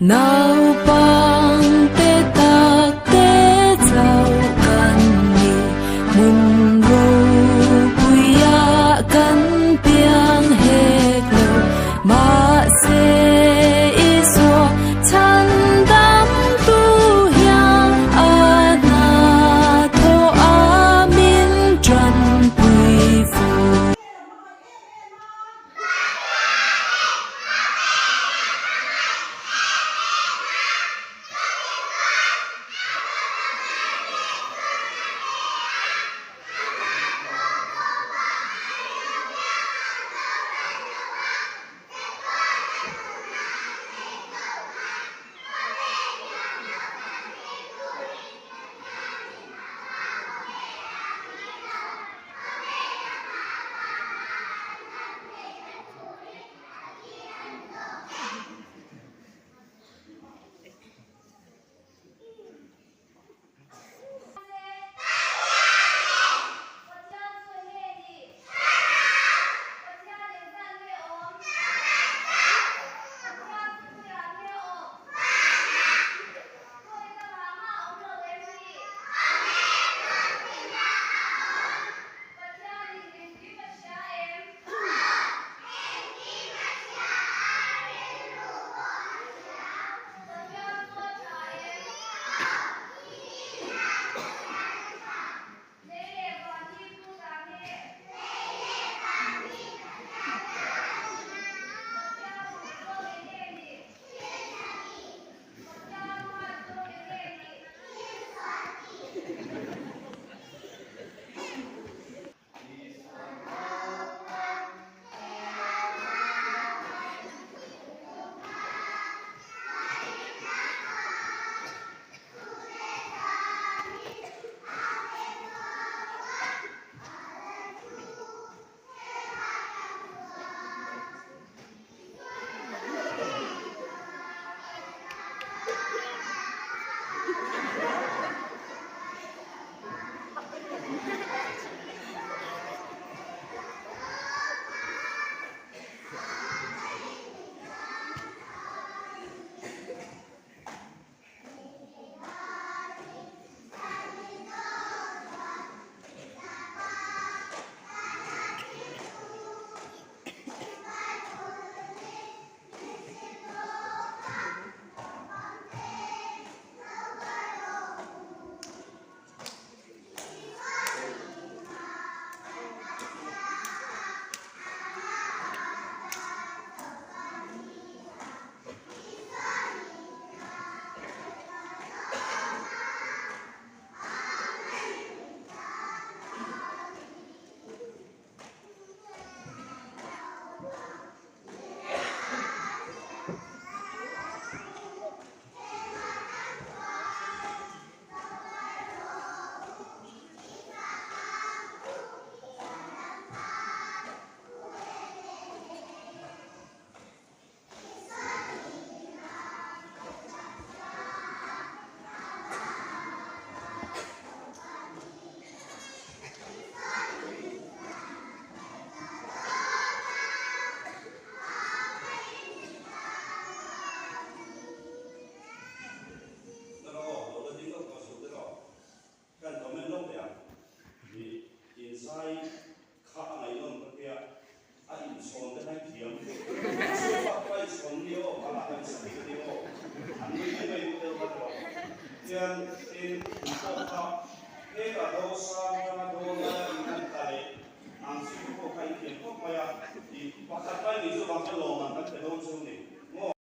Naupang te tak te chauh kan ni, hmun ropuiah kan piang hek lo, mahse Isua chhan damtu hian a hna thawh a min tanpui fu. Kan comment lawk teh ang. I inzai kha a ngaihnawm ka tia, a inchhawn te kha i thiam. Chu bak ka inchhawn ni aw, ka lah kan chhan ka ni aw. An nui mai mai bawk deuh kha tawh. Tian tin in pawh kha hetah dawhsan atanga dawn laia in han tla leh ang chi te pawh kha i thiam khawp mai a. I pakhat mai ni chu vang kha lawm an kan pe dawn chu ni maw.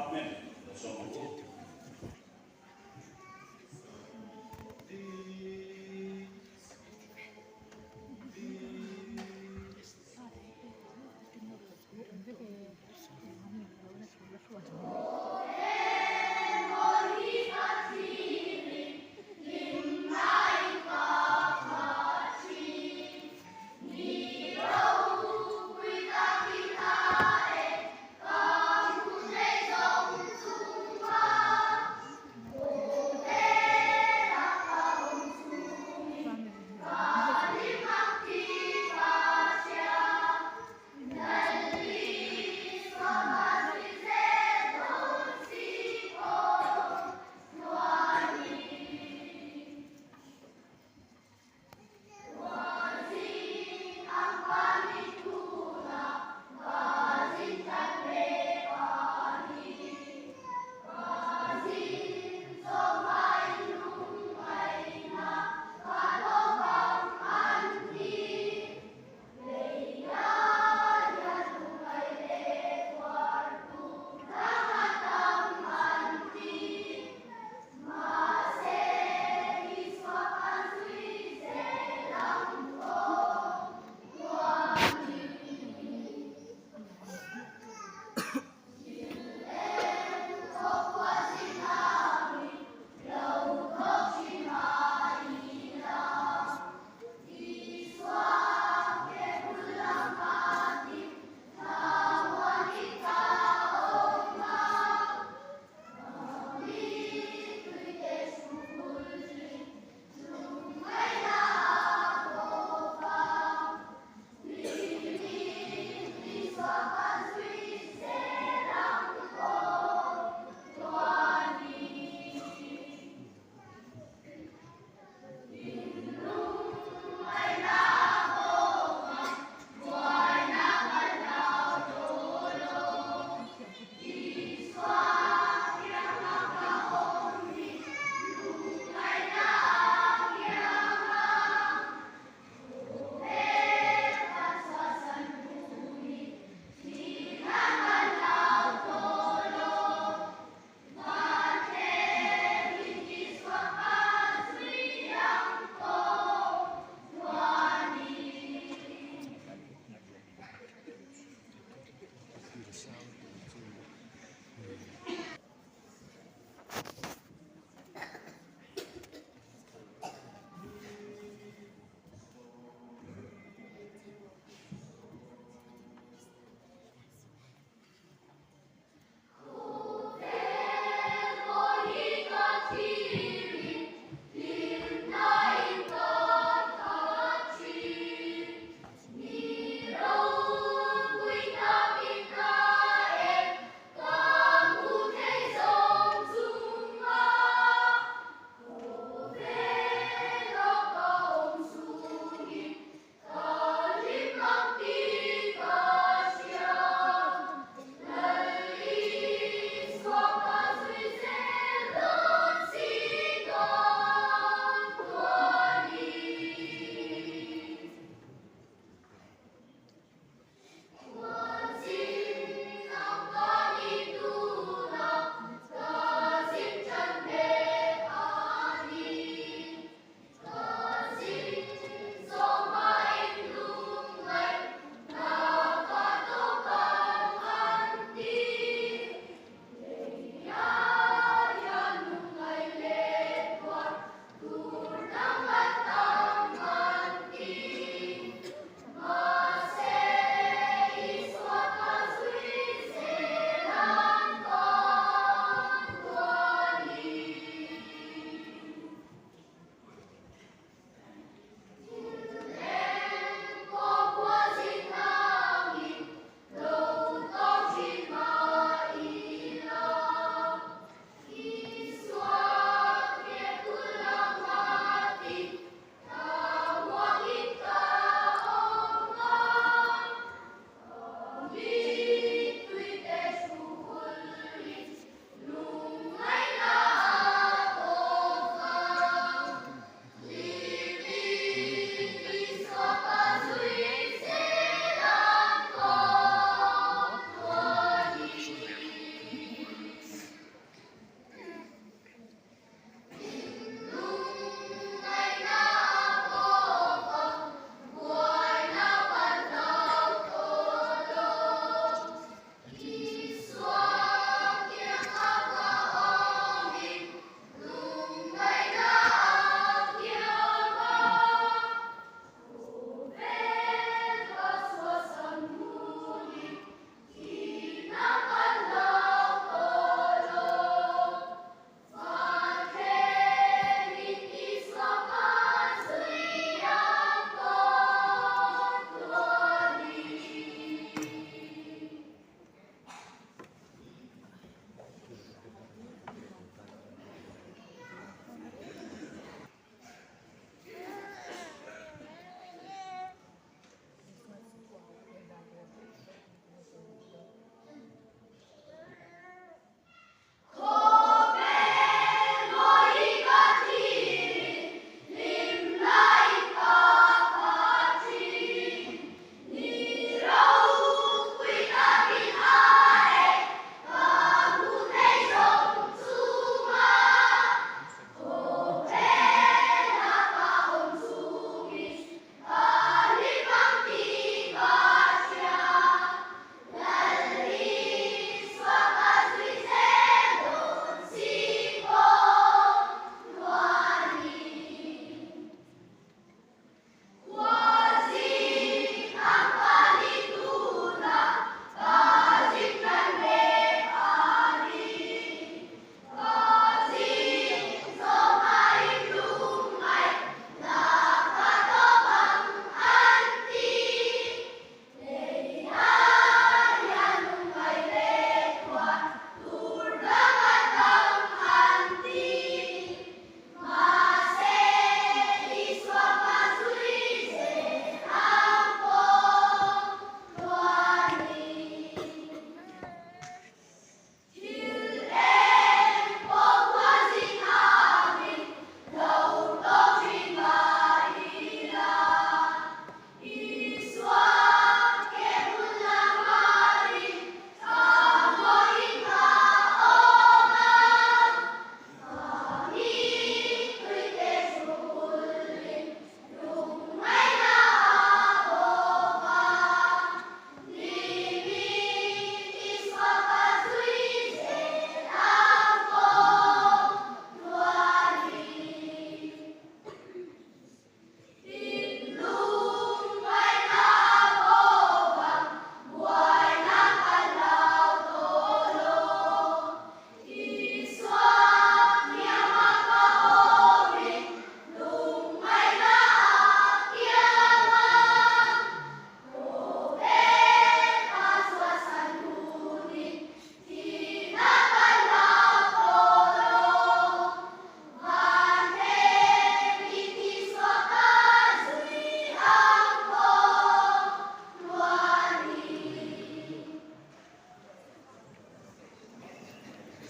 Department zawm ang u.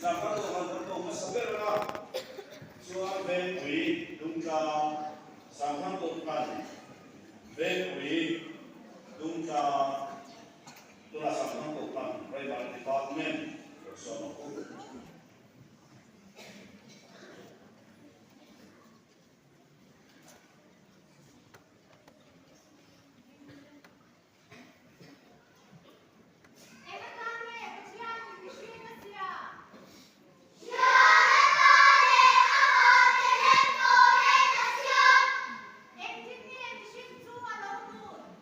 Sangha dawhkan kan tawh hmasa ber a, chuan Vengpui Dungtlang Sangha dawhkan Vengpui Dungtlang tunah Sangha dawhkan Primary Department lo sawm ang u. Eng atan nge Pathianin mihring a siam? Hriatna leh amah te lem turin a siam. Engtin nge mihring chu a lo nun?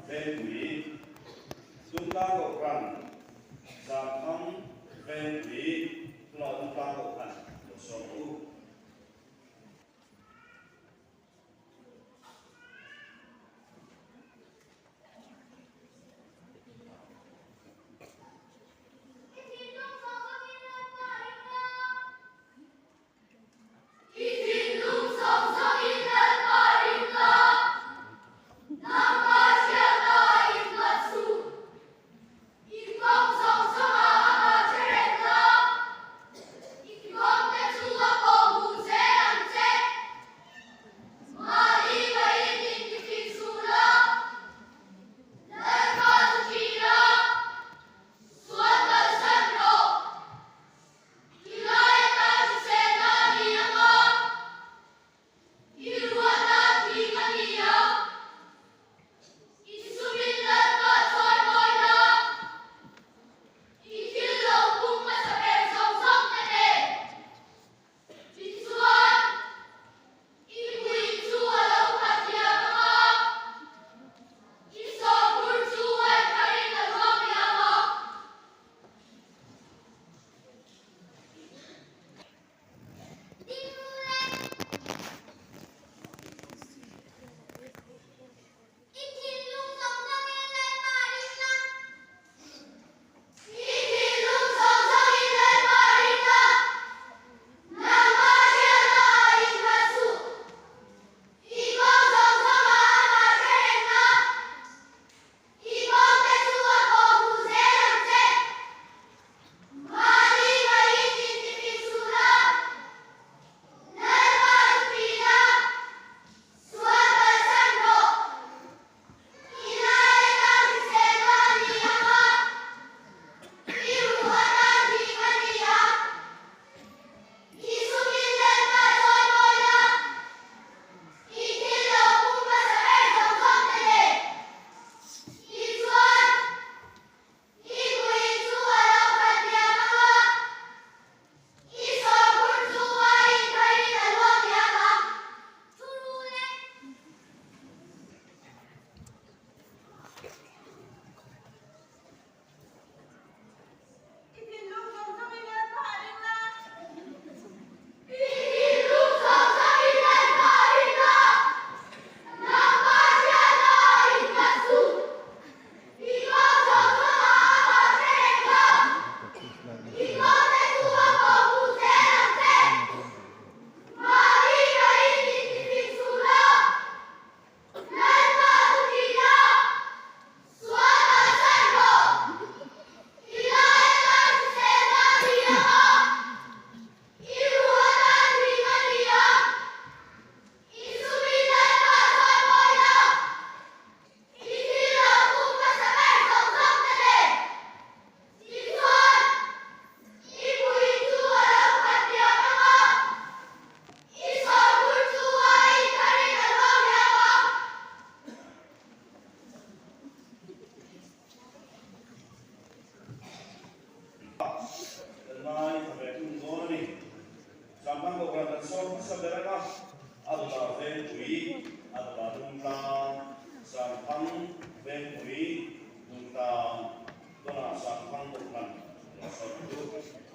Vengpui, Dungtlang Kohhran, Zamthang Vengpui, tunah Dungtlang Kohhran lo sawm ang u. I thinlung zawng zawngin Lalpa ring la. I thinlung zawng zawngin Lalpa ring la. Nangma hriatna innghat suh. I kawng zawng zawngah amah che reng la. I kawngte chu a kawhhmuh zel ang che. Mahni ngaiin intifing suh la. Lalpa chu ṭih la. Sual kalsan rawh. I lai atan hriselna a ni ang a, i ruh atan thing a ni ang. I sumin Lalpa chawi mawi la, i thil lo pung hmasa ber zawng zawng te nen. Tichuan, i pui chu a lo khat liam ang a, i sawrhur chu uaih tharin a luang liam ang. I thinlung zawng zawngin Lalpa ring la. I thinlung zawng zawngin Lalpa ring la. Nangmah hriatna ah innghat suh. I kawng zawng zawngah amah hre reng la. I kawngte chu a kawhhmuh zel ang che. Mahni ngaiin intifing suh la. Lalpa chu ṭih la. Sual kalsan rawh. I lai atan hriselna a ni ang a, i ruh atan thing a ni ang. I sumin Lalpa chawi mawi la, i thil lo pum hmasa ber zawng zawng te nen. Tichuan, i kui chu a lo khat liam ang a, i sawrhur chu uaiin tharin a luang liam ang. Thu ru le. I thinlung zawng zawngin Lalpa a ring la. I thinlung zawng zawngin Lalpa a ring la. Nangma hriatna a innghat suh. I kawng zawng zawngah amah hre reng la. I kawngte chu a kawhhmuh zel ang che. Mahni ngaiin intifing suh la. Lalpa chu ṭih la. Sual kalsan rawh. I lai atan hriselna a ni ang a, i ruh atan thing a ni ang. I sumin Lalpa chawi mawi la, i thil lo pum hmasa ber zawng zawng te nen. Tichuan, i pui chu a lo khat liam ang a, i sawrhur chu a intharin a luang liam ang. Kan ngai tha ve thung dawn a ni. Samthang Kohhran kan sawr hmasa ber ang a, a dawtah Vengpui, a dawtah Dungtlang, Samthang, Vengpui, Dungtlang, tunah Samthang Kohhran kan sawr ta duh.